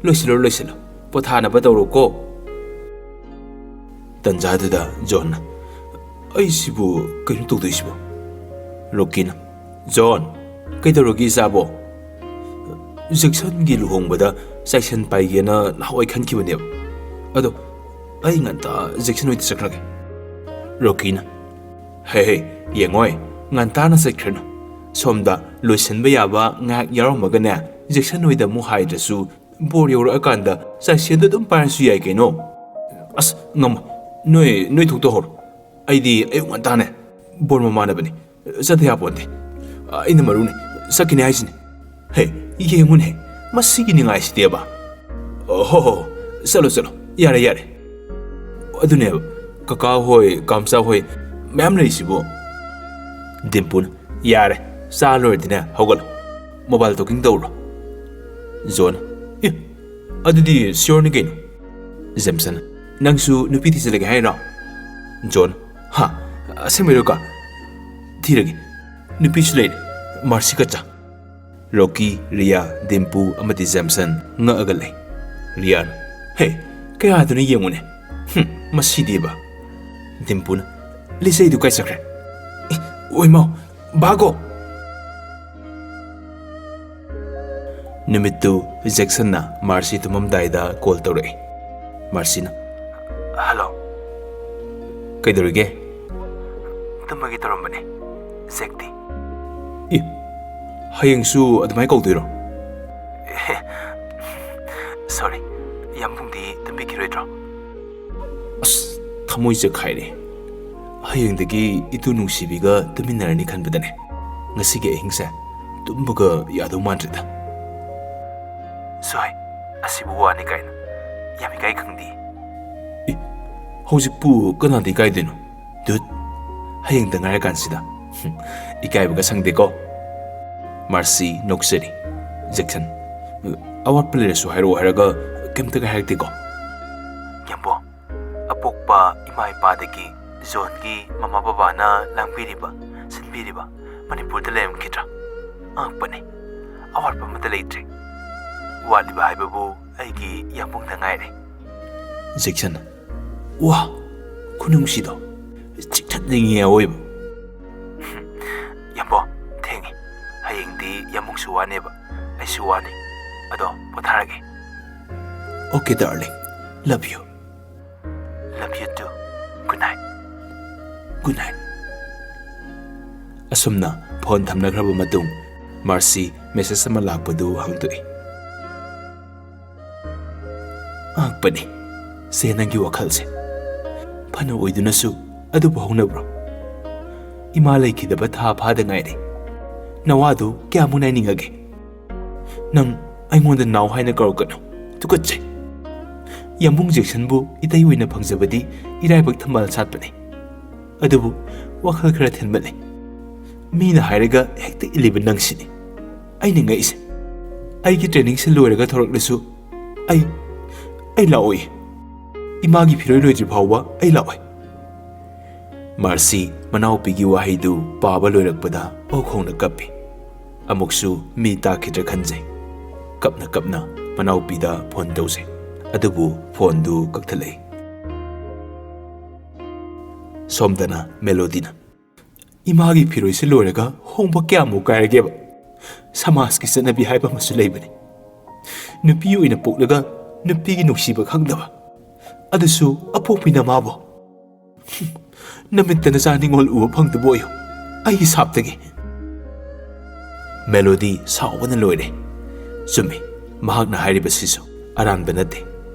ꯂꯣꯏꯁꯤꯜꯂꯣ, ꯂꯣꯏꯁꯤꯜꯂꯣ꯫ ꯄꯣꯊꯥꯅꯕ ꯇꯧꯔꯣꯀꯣ꯫" ꯇꯟꯖꯥꯗꯨꯗ ꯖꯣꯟꯅ, "ꯑꯩꯁꯤꯕꯨ ꯀꯩꯅꯣ ꯇꯧꯗꯣꯏꯁꯤꯕꯣ?" ꯔꯣꯀꯤꯅ, "ꯖꯣꯟ, ꯀꯩꯗꯧꯔꯒꯦ ꯏꯆꯥꯕꯣ? ꯖꯦꯛꯁꯟꯒꯤ ꯂꯨꯍꯣꯡꯕꯗ ꯆꯥꯏꯁꯟ ꯄꯥꯏꯒꯦꯅ ꯅꯍꯥꯟꯋꯥꯏ ꯈꯟꯈꯤꯕꯅꯦꯕ꯫ ꯑꯗꯣ ꯑꯩ ꯉꯟꯇꯥ ꯖꯦꯛꯁꯟ ꯍꯣꯏꯗ ꯆꯠꯈ꯭ꯔꯒꯦ꯫ ꯔꯣꯀꯤꯅ, "ꯍꯦ ꯍꯦ, ꯌꯦꯡꯉꯣꯏ, ꯉꯟꯇꯥꯅ ꯆꯠꯈ꯭ꯔꯅꯨ꯫ ꯁꯣꯝꯗ ꯂꯣꯏꯁꯤꯟꯕ ꯌꯥꯕ ꯉꯥꯏꯍꯥꯛ ꯌꯥꯎꯔꯝꯃꯒꯅꯦ, ꯖꯦꯛꯁꯟ ꯍꯣꯏꯗ ꯑꯃꯨꯛ ꯍꯥꯏꯗ꯭ꯔꯁꯨ ꯕꯣꯔ ꯌꯧꯔꯛꯑꯀꯥꯟꯗ ꯆꯥꯏꯁꯦꯟꯗꯣ ꯑꯗꯨꯝ ꯄꯥꯏꯔꯁꯨ ꯌꯥꯏ ꯀꯩꯅꯣ꯫ ꯑꯁ, ꯉꯝꯃꯣꯏ꯫ ꯅꯣꯏ, ꯅꯣꯏ ꯊꯣꯛꯇꯣꯛꯍꯧꯔꯣ꯫ ꯑꯩꯗꯤ ꯑꯌꯨꯛ ꯉꯟꯇꯥꯅꯦ ꯕꯣꯔ ꯃꯃꯥꯟꯅꯕꯅꯤ꯫ ꯆꯠꯇ ꯌꯥꯄꯣꯟꯇꯦ꯫ ꯑꯩꯅ ꯃꯔꯨꯅꯤ꯫ ꯆꯠꯈꯤꯅꯤ ꯍꯥꯏꯁꯤꯅꯤ꯫ ꯍꯦ, ꯌꯦꯡꯉꯨꯅꯦ, ꯃꯁꯤꯒꯤ ꯅꯤꯡꯉꯥꯏꯁꯤꯗꯤꯕ꯫ ꯍꯣ, ꯍꯣ, ꯍꯣ, ꯆꯠꯂꯣ, ꯆꯠꯂꯣ꯫ ꯌꯥꯔꯦ, ꯌꯥꯔꯦ꯫ ꯑꯗꯨꯅꯦꯕ, ꯀꯀꯥ ꯍꯣꯏ, ꯀꯥꯝꯆꯥ ꯍꯣꯏ ꯃꯌꯥꯝ ꯂꯩꯔꯤꯁꯤꯕꯨ꯫ ꯗꯤꯝꯄꯨꯅ, "ꯌꯥꯔꯦ, ꯆꯥ ꯂꯣꯏꯔꯗꯤꯅꯦ ꯍꯧꯒꯠꯂꯣ꯫ ꯃꯣꯕꯥꯏꯜ ꯇꯣꯀꯤꯡ ꯇꯧꯔꯣ꯫" ꯖꯣꯟ, "ꯑꯦ, ꯑꯗꯨꯗꯤ ꯁꯤꯌꯣꯔꯅꯤ ꯀꯩꯅꯣ꯫" ꯖꯦꯝꯁꯟ, "ꯅꯪꯁꯨ ꯅꯨꯄꯤ ꯊꯤꯖꯤꯜꯂꯒꯦ ꯍꯥꯏꯔꯣ?" ꯖꯣꯟ, "ꯍꯥ? ꯑꯁꯦꯡꯕꯩꯔꯣ ꯀꯥ? ꯊꯤꯔꯒꯦ꯫ ꯅꯨꯄꯤꯁꯨ ꯂꯩꯔꯦ, ꯃꯥꯔꯁꯤ ꯀꯠꯆꯥ꯫" ꯔꯣꯀꯤ, ꯔꯤꯌꯥ, ꯗꯤꯝꯄꯨ ꯑꯃꯗꯤ ꯖꯦꯝꯁꯟ ꯉꯛꯑꯒ ꯂꯩ꯫ ꯔꯤꯌꯥꯅ, "ꯍꯦ, ꯀꯌꯥꯗꯨꯅ ꯌꯦꯡꯉꯨꯅꯦ꯫ ꯍꯨꯝ, ꯃꯁꯤꯗꯤꯕ꯫" ꯗꯤꯝꯄꯨꯅ, "ꯂꯤꯆꯩꯗꯨ ꯀꯥꯏ ꯆꯠꯈ꯭ꯔꯦ?" "ꯑꯦ, ꯑꯣꯏꯃꯥꯎ, ꯚꯥꯒꯣ!" ꯅꯨꯃꯤꯠꯇꯨ ꯖꯦꯛꯁꯟꯅ ꯃꯥꯔꯁꯤ ꯇꯨꯝꯃꯝꯗꯥꯏꯗ ꯀꯣꯜ ꯇꯧꯔꯛꯏ꯫ ꯃꯥꯔꯁꯤꯅ, "ꯍꯜꯂꯣ꯫ ꯀꯩꯗꯧꯔꯤꯒꯦ?" "ꯇꯨꯝꯃꯒꯦ ꯇꯧꯔꯝꯕꯅꯦ꯫ ꯖꯦꯛꯇꯤ?" "ꯏ, ꯍꯌꯦꯡꯁꯨ ꯑꯗꯨꯃꯥꯏꯅ ꯀꯧꯗꯣꯏꯔꯣ?" "ꯁꯣꯔꯤ, ꯌꯥꯝꯕꯨꯡꯗꯤ ꯇꯨꯝꯕꯤꯈꯤꯔꯣꯏꯗ꯭ꯔꯣ?" ꯑꯁ, ꯊꯃꯣꯏ ꯆꯦꯛꯈꯥꯏꯔꯦ꯫ ꯍꯌꯦꯡꯗꯒꯤ ꯏꯇꯨ ꯅꯨꯡꯁꯤꯕꯤꯒ ꯇꯨꯃꯤꯟꯅꯔꯅꯤ ꯈꯟꯕꯗꯅꯦ, ꯉꯁꯤꯒꯤ ꯑꯍꯤꯡꯁꯦ ꯇꯨꯝꯕꯒ ꯌꯥꯗꯧ ꯃꯥꯟꯗ꯭ꯔꯦꯗ꯫ "ꯁꯣꯏ, ꯑꯁꯤꯕꯨ ꯋꯥꯅꯤ ꯀꯥꯏꯅ ꯌꯥꯝ ꯏꯀꯥꯏ ꯈꯪꯗꯦ꯫" "ꯑꯦ, ꯍꯧꯖꯤꯛꯄꯨ ꯀꯅꯥꯗ ꯏꯀꯥꯏꯗꯣꯏꯅꯣ? ꯗꯨꯠ, ꯍꯌꯦꯡꯗ ꯉꯥꯏꯔꯀꯥꯟꯁꯤꯗ꯫" "ꯍꯨꯝ, ꯏꯀꯥꯏꯕꯒ ꯁꯪꯗꯦꯀꯣ꯫" ꯃꯥꯔꯁꯤ ꯅꯣꯛꯆꯔꯤ꯫ ꯖꯦꯛꯁꯟ, "ꯑꯋꯥꯠꯄ ꯂꯩꯔꯁꯨ ꯍꯥꯏꯔꯛꯑꯣ ꯍꯥꯏꯔꯒ ꯀꯩꯝꯇꯒ ꯍꯥꯏꯔꯛꯇꯦꯀꯣ?" "ꯌꯥꯝꯕꯣ, ꯑꯄꯣꯛꯄ ꯏꯃꯥ ꯏꯄꯥꯗꯒꯤ ꯖꯣꯟꯒꯤ ꯃꯃꯥ ꯕꯕꯥꯅ ꯂꯥꯡꯕꯤꯔꯤꯕ, ꯁꯤꯟꯕꯤꯔꯤꯕ ꯃꯅꯤꯄꯨꯔꯗ ꯂꯩꯔꯝꯈꯤꯗ꯭ꯔꯥ? ꯑꯉꯛꯄꯅꯤ꯫ ꯑꯋꯥꯠꯄ ꯑꯃꯠꯇ ꯂꯩꯇ꯭ꯔꯦ꯫ ꯋꯥꯠꯂꯤꯕ ꯍꯥꯏꯕꯕꯨ ꯑꯩꯒꯤ ꯌꯥꯝꯕꯨꯡꯗ ꯉꯥꯏꯔꯦ꯫" ꯖꯦꯛꯁꯟ, "ꯋꯥ, ꯈꯨꯅꯨꯡꯁꯤꯗꯣ, ꯆꯤꯛꯊꯠꯅꯤꯡꯉꯤ ꯑꯋꯣꯏꯕ꯫" "ꯌꯥꯝꯕꯣ, ꯊꯦꯡꯉꯦ꯫ ꯍꯌꯦꯡꯗꯤ ꯌꯥꯝꯕꯨꯡꯁꯨ ꯋꯥꯅꯦꯕ꯫ ꯑꯩꯁꯨ ꯋꯥꯅꯤ꯫ ꯑꯗꯣ ꯄꯣꯊꯥꯔꯒꯦ꯫ Okay, darling. Love you. Love you too. Good night. Good night. ꯑꯁꯨꯝꯅ ꯐꯣꯟ ꯊꯝꯅꯈ꯭ꯔꯕ ꯃꯇꯨꯡ, ꯃꯥꯔꯁꯤ ꯃꯦꯁꯦꯖ ꯑꯃ ꯂꯥꯛꯄꯗꯨ ꯍꯥꯡꯗꯣꯛꯏ꯫ ꯑꯉꯛꯄꯅꯤ, ꯁꯦ, ꯅꯪꯒꯤ ꯋꯥꯈꯜꯁꯦ꯫ ꯐꯅ ꯑꯣꯏꯗꯨꯅꯁꯨ ꯑꯗꯨꯕꯨ ꯍꯧꯅꯕ꯭ꯔꯣ? ꯏꯃꯥ ꯂꯩꯈꯤꯗꯕ ꯊꯥ ꯐꯥꯗ ꯉꯥꯏꯔꯤ꯫ ꯅꯋꯥꯗꯨ ꯀꯌꯥꯃꯨꯛ ꯅꯥꯏꯅꯤꯡꯉꯒꯦ? ꯅꯪ ꯑꯩꯉꯣꯟꯗ ꯅꯥꯎ ꯍꯥꯏꯅ ꯀꯧꯔꯛꯀꯅꯨ꯫ ꯇꯨꯀꯠꯆꯩ꯫ ꯌꯥꯝꯕꯨꯡ ꯖꯦꯛꯁꯟꯕꯨ ꯏꯇꯩ ꯑꯣꯏꯅ ꯐꯪꯖꯕꯗꯤ ꯏꯔꯥꯏꯕꯛ ꯊꯝꯕꯥꯜ ꯁꯥꯠꯄꯅꯤ꯫ ꯑꯗꯨꯕꯨ ꯋꯥꯈꯜ ꯈꯔ ꯊꯤꯟꯕꯅꯤ꯫ ꯃꯤꯅ ꯍꯥꯏꯔꯒ ꯍꯦꯛꯇ ꯏꯜꯂꯤꯕ ꯅꯪꯁꯤꯅꯤ ꯑꯩꯅ ꯉꯛꯏꯁꯦ꯫ ꯑꯩꯒꯤ ꯇ꯭ꯔꯦꯅꯤꯡꯁꯦ ꯂꯣꯏꯔꯒ ꯊꯣꯔꯛꯂꯁꯨ ꯑꯩ, ꯑꯩ ꯂꯥꯛꯑꯣꯏ꯫ ꯏꯃꯥꯒꯤ ꯐꯤꯔꯣꯏ ꯂꯣꯏꯗ꯭ꯔꯤ ꯐꯥꯎꯕ ꯑꯩ ꯂꯥꯛꯑꯣꯏ꯫ ꯃꯥꯔꯁꯤ ꯃꯅꯥꯎꯄꯤꯒꯤ ꯋꯥꯍꯩꯗꯨ ꯄꯥꯕ ꯂꯣꯏꯔꯛꯄꯗ ꯑꯣꯛ ꯈꯣꯡꯅ ꯀꯞꯄꯤ꯫ ꯑꯃꯨꯛꯁꯨ ꯃꯤ ꯇꯥꯈꯤꯗ꯭ꯔꯥ ꯈꯟꯖꯩ꯫ ꯀꯞꯅ ꯀꯞꯅ ꯃꯅꯥꯎꯄꯤꯗ ꯐꯣꯟ ꯇꯧꯖꯩ꯫ ꯑꯗꯨꯕꯨ ꯐꯣꯟꯗꯨ ꯀꯛꯊꯠꯂꯛꯏ꯫ ꯁꯣꯝꯗꯅ ꯃꯦꯂꯣꯗꯤꯅ, "ꯏꯃꯥꯒꯤ ꯐꯤꯔꯣꯏꯁꯦ ꯂꯣꯏꯔꯒ ꯍꯣꯡꯕ ꯀꯌꯥꯃꯨꯛ ꯀꯥꯏꯔꯒꯦꯕ? ꯁꯃꯥꯖꯀꯤ ꯆꯠꯅꯕꯤ ꯍꯥꯏꯕ ꯑꯃꯁꯨ ꯂꯩꯕꯅꯤ꯫ ꯅꯨꯄꯤ ꯑꯣꯏꯅ ꯄꯣꯛꯂꯒ ꯅꯨꯄꯤꯒꯤ ꯅꯨꯡꯁꯤꯕ ꯈꯪꯗꯕ꯫ ꯑꯗꯨꯁꯨ ꯑꯄꯣꯛꯄꯤ ꯅꯃꯥꯕꯨ꯫ ꯅꯃꯤꯠꯇ ꯅꯆꯥ ꯅꯤꯉꯣꯜ ꯎꯕ ꯐꯪꯗꯕ ꯑꯣꯏꯌꯨ꯫ ꯑꯩꯒꯤ ꯁꯥꯞꯇꯒꯤ꯫" ꯃꯦꯂꯣꯗꯤ ꯁꯥꯎꯕꯅ ꯂꯣꯏꯔꯦ꯫ ꯆꯨꯝꯃꯤ, ꯃꯍꯥꯛꯅ ꯍꯥꯏꯔꯤꯕꯁꯤꯁꯨ ꯑꯔꯥꯟꯕ ꯅꯠꯇꯦ꯫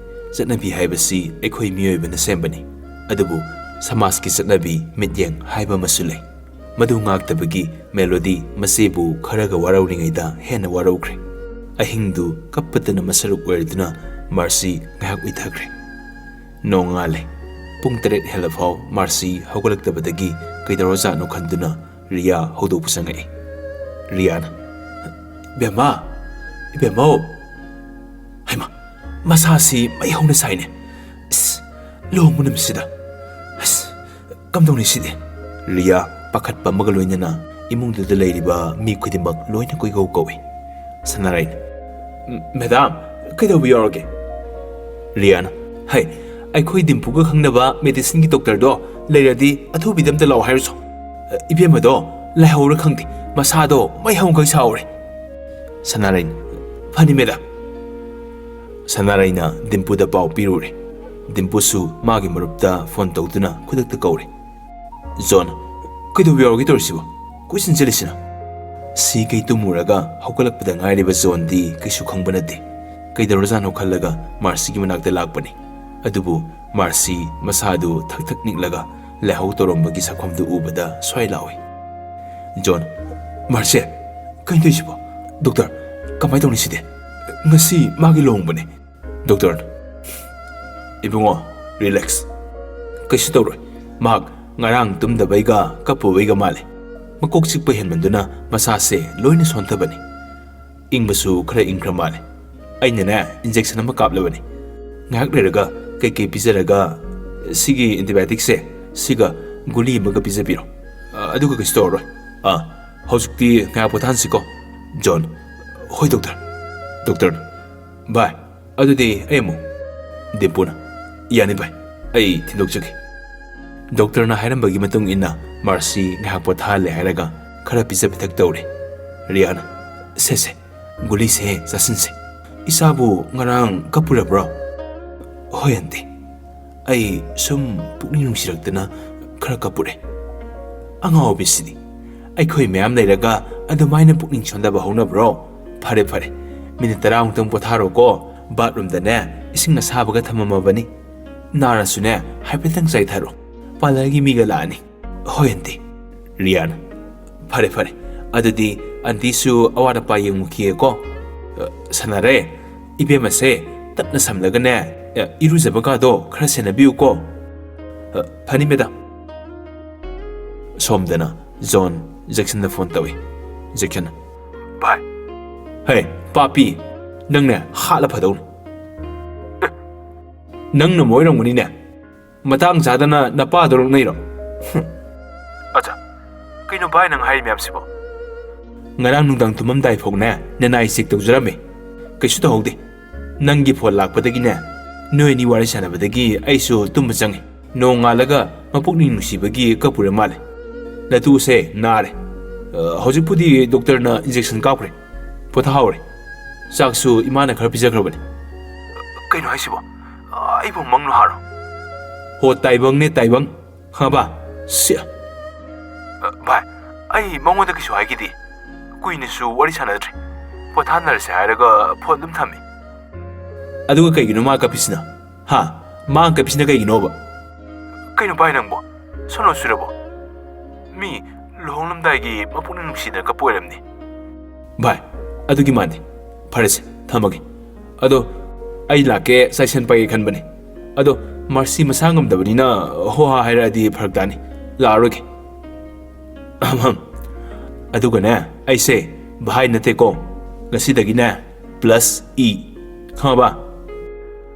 ꯆꯠꯅꯕꯤ ꯍꯥꯏꯕꯁꯤ ꯑꯩꯈꯣꯏ ꯃꯤꯑꯣꯏꯕꯅ ꯁꯦꯝꯕꯅꯤ꯫ ꯑꯗꯨꯕꯨ ꯁꯃꯥꯖꯀꯤ ꯆꯠꯅꯕꯤ, ꯃꯤꯠꯌꯦꯡ ꯍꯥꯏꯕ ꯑꯃꯁꯨ ꯂꯩ꯫ ꯃꯗꯨ ꯉꯥꯛꯇꯕꯒꯤ ꯃꯦꯂꯣꯗꯤ ꯃꯆꯦꯕꯨ ꯈꯔꯒ ꯋꯥꯔꯧꯔꯤꯉꯩꯗ ꯍꯦꯟꯅ ꯋꯥꯔꯧꯈ꯭ꯔꯦ꯫ ꯑꯍꯤꯡꯗꯨ ꯀꯞꯄꯇꯅ ꯃꯁꯔꯨꯛ ꯑꯣꯏꯔꯗꯨꯅ ꯃꯥꯔꯁꯤ ꯉꯥꯏꯍꯥꯛ ꯎꯏꯊꯈ꯭ꯔꯦ꯫ ꯅꯣꯡꯉꯥꯜꯂꯦ꯫ ꯄꯨꯡ ꯇꯔꯦꯠ ꯍꯦꯜꯂꯐꯥꯎ ꯃꯥꯔꯁꯤ ꯍꯧꯒꯠꯂꯛꯇꯕꯗꯒꯤ ꯀꯩꯗꯧꯔꯖꯥꯠꯅꯣ ꯈꯟꯗꯨꯅ ꯔꯤꯌꯥ ꯍꯧꯗꯣꯛꯄ ꯆꯪꯉꯛꯏ꯫ ꯔꯤꯌꯥꯅ, "ꯏꯕꯦꯝꯃ, ꯏꯕꯦꯝꯃꯧ, ꯍꯩꯃꯥ, ꯃꯁꯥꯁꯤ ꯃꯩ ꯍꯧꯅ ꯁꯥꯏꯅꯦ꯫ ꯏꯁ, ꯂꯨꯍꯣꯡꯕ ꯅꯨꯃꯤꯠꯁꯤꯗ꯫ ꯑꯁ, ꯀꯝꯗꯧꯅꯤ ꯁꯤꯗꯤ?" ꯔꯤꯌꯥ ꯄꯥꯈꯠꯄ ꯑꯃꯒ ꯂꯣꯏꯅꯅ ꯏꯃꯨꯡꯗꯨꯗ ꯂꯩꯔꯤꯕ ꯃꯤ ꯈꯨꯗꯤꯡꯃꯛ ꯂꯣꯏꯅ ꯀꯣꯏꯀꯧ ꯀꯧꯏ꯫ ꯁꯅꯥꯔꯩꯅ, "ꯃꯦꯗꯥꯝ, ꯀꯩꯗꯧꯕ ꯌꯥꯎꯔꯒꯦ?" ꯔꯤꯌꯥꯅ, "ꯍꯩ, ꯑꯩꯈꯣꯏ ꯗꯤꯝꯄꯨꯒ ꯈꯪꯅꯕ ꯃꯦꯗꯤꯁꯤꯟꯒꯤ ꯗꯣꯛꯇꯔꯗꯣ ꯂꯩꯔꯗꯤ ꯑꯊꯨꯕꯤꯗ ꯑꯝꯇ ꯂꯥꯛꯑꯣ ꯍꯥꯏꯔꯨꯆꯣ꯫ ꯏꯕꯦꯝꯃꯗꯣ ꯂꯥꯏꯍꯧꯔ ꯈꯪꯗꯦ, ꯃꯁꯥꯗꯣ ꯃꯩ ꯍꯧꯈꯩ ꯁꯥꯍꯧꯔꯦ꯫" ꯁꯅꯥꯔꯩꯅ, "ꯐꯅꯤ ꯃꯦꯗꯥꯝ"꯫ ꯁꯅꯥꯔꯩꯅ ꯗꯤꯝꯄꯨꯗ ꯄꯥꯎ ꯄꯤꯔꯨꯔꯦ꯫ ꯗꯤꯝꯄꯨꯁꯨ ꯃꯥꯒꯤ ꯃꯔꯨꯞꯇ ꯐꯣꯟ ꯇꯧꯗꯨꯅ ꯈꯨꯗꯛꯇ ꯀꯧꯔꯦ꯫ "ꯖꯣꯟ, ꯀꯩꯗꯧꯕ ꯌꯥꯎꯔꯒꯦ ꯇꯧꯔꯤꯁꯤꯕꯣ? ꯀꯣꯏꯆꯦꯟ ꯆꯦꯜꯂꯤꯁꯤꯅ?" ꯁꯤ ꯀꯩ ꯇꯨꯝꯃꯨꯔꯒ ꯍꯧꯒꯠꯂꯛꯄꯗ ꯉꯥꯏꯔꯤꯕ ꯖꯣꯟꯗꯤ ꯀꯩꯁꯨ ꯈꯪꯕ ꯅꯠꯇꯦ꯫ ꯀꯩꯗꯧꯔꯖꯥꯠꯅꯣ ꯈꯜꯂꯒ ꯃꯥꯔꯁꯤꯒꯤ ꯃꯅꯥꯛꯇ ꯂꯥꯛꯄꯅꯤ꯫ ꯑꯗꯨꯕꯨ ꯃꯥꯔꯁꯤ ꯃꯁꯥꯗꯨ ꯊꯛ ꯊꯛ ꯅꯤꯛꯂꯒ ꯂꯥꯏꯍꯧ ꯇꯧꯔꯝꯕꯒꯤ ꯁꯛꯐꯝꯗꯨ ꯎꯕꯗ ꯁ꯭ꯋꯥꯏ ꯂꯥꯎꯏ꯫ "ꯖꯣꯟ, ꯃꯥꯔꯁꯤ, ꯀꯩꯅꯣ ꯇꯧꯔꯤꯁꯤꯕꯣ? ꯗꯣꯛꯇꯔ, ꯀꯃꯥꯏꯅ ꯇꯧꯅꯤ ꯁꯤꯗꯤ? ꯉꯁꯤ ꯃꯥꯒꯤ ꯂꯨꯍꯣꯡꯕꯅꯦ"꯫ ꯗꯣꯛꯇꯔꯅ, "ꯏꯕꯨꯡꯉꯣ, ꯔꯤꯂꯦꯛꯁ꯫ ꯀꯩꯁꯨ ꯇꯧꯔꯣꯏ꯫ ꯃꯍꯥꯛ ꯉꯔꯥꯡ ꯇꯨꯝꯗꯕꯩꯒ ꯀꯞꯄꯨꯕꯩꯒ ꯃꯥꯜꯂꯦ꯫ ꯃꯀꯣꯛ ꯆꯤꯛꯄ ꯍꯦꯟꯃꯟꯗꯨꯅ ꯃꯁꯥꯁꯦ ꯂꯣꯏꯅ ꯁꯣꯟꯊꯕꯅꯤ꯫ ꯏꯪꯕꯁꯨ ꯈꯔ ꯏꯪꯈ꯭ꯔ ꯃꯥꯜꯂꯦ꯫ ꯑꯩꯅꯅꯦ, ꯏꯟꯖꯦꯛꯁꯟ ꯑꯃ ꯀꯥꯞꯂꯕꯅꯤ꯫ ꯉꯥꯏꯍꯥꯛ ꯂꯩꯔꯒ ꯀꯩꯀꯩ ꯄꯤꯖꯔꯒ, ꯁꯤꯒꯤ ꯑꯦꯟꯇꯤꯕꯥꯌꯣꯇꯤꯛꯁꯦ ꯁꯤꯒ ꯒꯨꯂꯤ ꯑꯃꯒ ꯄꯤꯖꯕꯤꯔꯣ꯫ ꯑ, ꯑꯗꯨꯒ ꯀꯩꯁꯨ ꯇꯧꯔꯔꯣꯏ꯫ ꯑꯥ, ꯍꯧꯖꯤꯛꯇꯤ ꯉꯥꯏꯍꯥꯛ ꯄꯣꯊꯥꯍꯟꯁꯤꯀꯣ, ꯖꯣꯟ?" "ꯍꯣꯏ, ꯗꯣꯛꯇꯔ"꯫ ꯗꯣꯛꯇꯔꯅ, "ꯚꯥꯏ, ꯑꯗꯨꯗꯤ ꯑꯩ ꯑꯃꯨꯛ"꯫ ꯗꯤꯝꯄꯨꯅ, "ꯌꯥꯅꯤ ꯚꯥꯏ, ꯑꯩ ꯊꯤꯟꯗꯣꯛꯆꯒꯦ"꯫ ꯗꯣꯛꯇꯔꯅ ꯍꯥꯏꯔꯝꯕꯒꯤ ꯃꯇꯨꯡ ꯏꯟꯅ ꯃꯥꯔꯁꯤ ꯉꯥꯏꯍꯥꯛ ꯄꯣꯊꯥꯍꯜꯂꯦ ꯍꯥꯏꯔꯒ ꯈꯔ ꯄꯤꯖ ꯄꯤꯊꯛ ꯇꯧꯔꯦ꯫ ꯔꯤꯌꯥꯅ, "ꯁꯦ ꯁꯦ, ꯒꯨꯂꯤꯁꯦ ꯆꯥꯁꯤꯟꯁꯦ꯫ ꯏꯁꯥꯕꯨ ꯉꯔꯥꯡ ꯀꯞꯄꯨꯔꯕ꯭ꯔꯣ?" "ꯍꯣꯏ ꯑꯟꯇꯤ, ꯑꯩ ꯁꯨꯝ ꯄꯨꯛꯅꯤꯡ ꯅꯨꯡꯁꯤꯔꯛꯇꯅ ꯈꯔ ꯀꯞꯄꯨꯔꯦ"꯫ "ꯑꯉꯥꯎꯕꯤꯁꯤꯗꯤ, ꯑꯩꯈꯣꯏ ꯃꯌꯥꯝ ꯂꯩꯔꯒ ꯑꯗꯨꯃꯥꯏꯅ ꯄꯨꯛꯅꯤꯡ ꯁꯣꯟꯊꯕ ꯍꯧꯅꯕ꯭ꯔꯣ? ꯐꯔꯦ ꯐꯔꯦ, ꯃꯤꯅꯤꯠ ꯇꯔꯥꯃꯨꯛꯇꯪ ꯄꯣꯊꯥꯔꯣꯀꯣ꯫ ꯕꯥꯠꯔꯨꯝꯗꯅꯦ, ꯏꯁꯤꯡ ꯑꯁꯥꯕꯒ ꯊꯝꯃꯝꯃꯕꯅꯤ꯫ ꯅꯥꯔꯁꯨꯅꯦ, ꯍꯥꯏꯐꯦꯠꯇꯪ ꯆꯥꯏꯊꯔꯣ꯫ ꯄꯥꯔꯂꯔꯒꯤ ꯃꯤꯒ ꯂꯥꯛꯑꯅꯤ"꯫ "ꯍꯣꯏ ꯑꯟꯇꯤ"꯫ ꯔꯤꯌꯥꯅ, "ꯐꯔꯦ ꯐꯔꯦ, ꯑꯗꯨꯗꯤ ꯑꯟꯇꯤꯁꯨ ꯑꯋꯥꯠ ꯑꯄꯥ ꯌꯦꯡꯉꯨꯈꯤꯒꯦꯀꯣ꯫ ꯑ, ꯁꯥꯟꯅꯔꯦ, ꯏꯕꯦꯝꯃꯁꯦ ꯇꯞꯅ ꯁꯝꯂꯒꯅꯦ, ꯑ, ꯏꯔꯨꯖꯕꯒꯗꯣ ꯈꯔ ꯁꯦꯟꯅꯕꯤꯌꯨꯀꯣ"꯫ "ꯑ, ꯐꯅꯤ ꯃꯦꯗꯥꯝ"꯫ ꯁꯣꯝꯗꯅ ꯖꯣꯟ ꯖꯦꯛꯁꯟꯗ ꯐꯣꯟ ꯇꯧꯏ꯫ ꯖꯦꯛꯁꯟꯅ, "ꯚꯥꯏ"꯫ "ꯍꯦ, ꯄꯥꯄꯤ, ꯅꯪꯅꯦ ꯍꯥꯠꯂ ꯐꯗꯧꯅꯤ"꯫ "ꯑꯦ, ꯅꯪꯅ ꯑꯣꯏꯔꯝꯒꯅꯤꯅꯦ꯫ ꯃꯇꯥꯡ ꯆꯥꯗꯅ ꯅꯄꯥꯗꯣ ꯂꯛꯅꯩꯔꯣ?" "ꯍꯨꯝ꯫ ꯑꯠꯆꯥ, ꯀꯩꯅꯣ ꯚꯥꯏ ꯅꯪ ꯍꯥꯏꯔꯤ ꯃꯌꯥꯝꯁꯤꯕꯣ?" "ꯉꯔꯥꯡ ꯅꯨꯡꯗꯥꯡ ꯇꯨꯝꯃꯝꯗꯥꯏ ꯐꯥꯎꯅꯦ ꯅꯅꯥꯏ ꯆꯦꯛ ꯇꯧꯖꯔꯝꯃꯦ꯫ ꯀꯩꯁꯨ ꯇꯧꯍꯧꯗꯦ꯫ ꯅꯪꯒꯤ ꯐꯣꯟ ꯂꯥꯛꯄꯗꯒꯤꯅꯦ, ꯅꯣꯏ ꯑꯅꯤ ꯋꯥꯔꯤ ꯁꯥꯟꯅꯕꯗꯒꯤ ꯑꯩꯁꯨ ꯇꯨꯝꯕ ꯆꯪꯉꯤ꯫ ꯅꯣꯡꯉꯥꯜꯂꯒ ꯃꯄꯨꯛꯅꯤꯡ ꯅꯨꯡꯁꯤꯕꯒꯤ ꯀꯞꯄꯨꯔ ꯃꯥꯜꯂꯦ꯫ ꯅꯇꯨꯁꯦ ꯅꯥꯔꯦ꯫ ꯑ, ꯍꯧꯖꯤꯛꯄꯨꯗꯤ ꯗꯣꯛꯇꯔꯅ ꯏꯟꯖꯦꯛꯁꯟ ꯀꯥꯞꯈ꯭ꯔꯦ꯫ ꯄꯣꯊꯥꯍꯧꯔꯦ꯫ ꯆꯥꯛꯁꯨ ꯏꯃꯥꯅ ꯈꯔ ꯄꯤꯖꯈ꯭ꯔꯕꯅꯤ꯫ ꯀꯩꯅꯣ ꯍꯥꯏꯁꯤꯕꯣ? ꯑꯩꯕꯨ ꯃꯪꯂꯣ ꯍꯥꯔꯣ? ꯍꯣ, ꯇꯥꯏꯕꯪꯅꯦ, ꯇꯥꯏꯕꯪ꯫ ꯈꯪꯉꯕ? ꯁꯤ꯫ ꯑ, ꯚꯥꯏ, ꯑꯩ ꯃꯉꯣꯟꯗ ꯀꯩꯁꯨ ꯍꯥꯏꯈꯤꯗꯦ꯫ ꯀꯨꯏꯅꯁꯨ ꯋꯥꯔꯤ ꯁꯥꯟꯅꯗ꯭ꯔꯦ꯫ ꯄꯣꯊꯥꯅꯔꯁꯦ ꯍꯥꯏꯔꯒ ꯐꯣꯟ ꯑꯗꯨꯝ ꯊꯝꯃꯤ꯫ ꯑꯗꯨꯒ ꯀꯩꯒꯤꯅꯣ ꯃꯥ ꯀꯞꯄꯤꯁꯤꯅ? ꯍꯥ? ꯃꯥ ꯀꯞꯄꯤꯁꯤꯅ ꯀꯩꯒꯤꯅꯣꯕ? ꯀꯩꯅꯣ ꯚꯥꯏ ꯅꯪꯕꯣ? ꯁꯣꯅꯣ ꯁꯨꯔꯕꯣ? ꯃꯤ ꯂꯨꯍꯣꯡꯂꯝꯗꯥꯏꯒꯤ ꯃꯄꯨꯛꯅꯤꯡ ꯅꯨꯡꯁꯤꯗꯅ ꯀꯞꯄ ꯑꯣꯏꯔꯝꯅꯤ꯫ ꯚꯥꯏ, ꯑꯗꯨꯒꯤ ꯃꯥꯟꯗꯦ꯫ ꯐꯔꯦꯁꯦ, ꯊꯝꯃꯒꯦ꯫ ꯑꯗꯣ ꯑꯩ ꯂꯥꯛꯀꯦ, ꯆꯥꯏꯁꯟ ꯄꯥꯏꯒꯦ ꯈꯟꯕꯅꯦ꯫ ꯑꯗꯣ ꯃꯥꯔꯁꯤ ꯃꯁꯥ ꯉꯝꯗꯕꯅꯤꯅ ꯍꯣ ꯍꯥ ꯍꯥꯏꯔꯛꯑꯗꯤ ꯐꯔꯛ ꯇꯥꯅꯤ꯫ ꯂꯥꯛꯑꯔꯣꯏꯒꯦ꯫ ꯑꯍꯝ ꯍꯝ꯫ ꯑꯗꯨꯒꯅꯦ, ꯑꯩꯁꯦ ꯚꯥꯏ ꯅꯠꯇꯦꯀꯣ꯫ ꯉꯁꯤꯗꯒꯤꯅꯦ, ꯄ꯭ꯂꯁ ꯏ꯫ ꯈꯪꯉꯕ?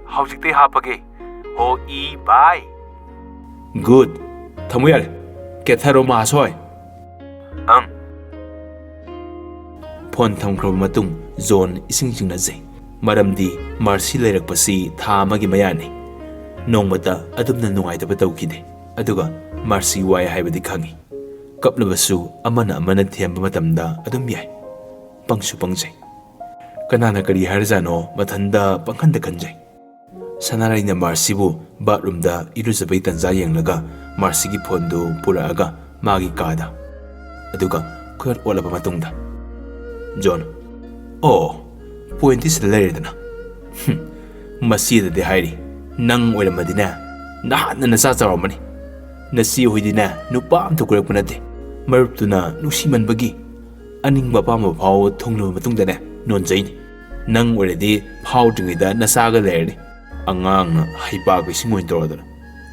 ꯍꯧꯖꯤꯛꯇꯩ ꯍꯥꯞꯄꯒꯦ꯫ ꯍꯣ ꯏ ꯚꯥꯏ꯫ ꯒꯨꯗ꯫ ꯊꯝꯃꯨ ꯌꯥꯔꯦ꯫ ꯀꯦꯊꯔꯣ ꯃꯍꯥꯁꯣꯏ꯫ ꯑꯪ꯫ ꯐꯣꯟ ꯊꯝꯈ꯭ꯔꯕ ꯃꯇꯨꯡ ꯖꯣꯟ ꯏꯁꯤꯡ ꯆꯤꯡꯅꯖꯩ꯫ ꯃꯔꯝꯗꯤ ꯃꯥꯔꯁꯤ ꯂꯩꯔꯛꯄꯁꯤ ꯊꯥ ꯑꯃꯒꯤ ꯃꯌꯥꯅꯤ꯫ ꯅꯣꯡꯃꯇ ꯑꯗꯨꯝꯅ ꯅꯨꯡꯉꯥꯏꯇꯕ ꯇꯧꯈꯤꯗꯦ꯫ ꯑꯗꯨꯒ ꯃꯥꯔꯁꯤ ꯋꯥꯏ ꯍꯥꯏꯕꯗꯤ ꯈꯪꯏ꯫ ꯀꯞꯂꯕꯁꯨ ꯑꯃꯅ ꯑꯃꯅ ꯊꯦꯝꯕ ꯃꯇꯝꯗ ꯑꯗꯨꯝ ꯌꯥꯏ꯫ ꯄꯪꯁꯨ ꯄꯪꯖꯩ꯫ ꯀꯅꯥꯅ ꯀꯔꯤ ꯍꯥꯏꯔꯖꯥꯠꯅꯣ ꯃꯊꯟꯗ ꯄꯪꯈꯟꯗ ꯈꯟꯖꯩ꯫ ꯁꯅꯥꯔꯩꯅ ꯃꯥꯔꯁꯤꯕꯨ ꯕꯥꯠꯔꯨꯝꯗ ꯏꯔꯨꯖꯕꯩ ꯇꯟꯖꯥ ꯌꯦꯡꯂꯒ ꯃꯥꯔꯁꯤꯒꯤ ꯐꯣꯟꯗꯨ ꯄꯨꯔꯛꯑꯒ ꯃꯥꯒꯤ ꯀꯥꯗ꯫ ꯑꯗꯨꯒ ꯈꯨꯗꯛ ꯑꯣꯠꯂꯕ ꯃꯇꯨꯡꯗ, ꯖꯣꯟ, "ꯑꯣ, ꯄꯣꯏꯟꯇꯤ ꯁꯤꯗ ꯂꯩꯔꯦꯗꯅ꯫ ꯍꯨꯝ, ꯃꯁꯤꯗꯗꯤ ꯍꯥꯏꯔꯤ, ꯅꯪ ꯑꯣꯏꯔꯝꯃꯗꯤꯅꯦ, ꯅꯍꯥꯟꯅ ꯅꯆꯥ ꯆꯥꯎꯔꯝꯃꯅꯤ꯫ ꯅꯆꯦ ꯍꯣꯏꯗꯤꯅꯦ, ꯅꯨꯄꯥ ꯑꯝꯇ ꯀꯣꯏꯔꯛꯄ ꯅꯠꯇꯦ꯫ ꯃꯔꯨꯞꯇꯨꯅ ꯅꯨꯡꯁꯤꯃꯟꯕꯒꯤ ꯑꯅꯤꯡꯕ ꯑꯄꯥꯝꯕ ꯐꯥꯎ ꯊꯨꯡꯂꯕ ꯃꯇꯨꯡꯗꯅꯦ, ꯅꯣꯟꯖꯩꯅꯤ꯫ ꯅꯪ ꯑꯣꯏꯔꯗꯤ ꯐꯥꯎꯗ꯭ꯔꯤꯉꯩꯗ ꯅꯆꯥꯒ ꯂꯩꯔꯅꯤ꯫ ꯑꯉꯥꯡꯅ ꯍꯩꯄꯥꯒ ꯏꯁꯤꯡ ꯑꯣꯏꯅ ꯇꯧꯔꯗꯅ꯫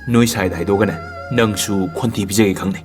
ꯅꯣꯏ ꯁꯥꯏꯗ ꯍꯥꯏꯗꯣꯛꯑꯒꯅꯦ, ꯅꯪꯁꯨ ꯈꯣꯟꯊꯤ ꯄꯤꯖꯒꯦ ꯈꯪꯅꯩ꯫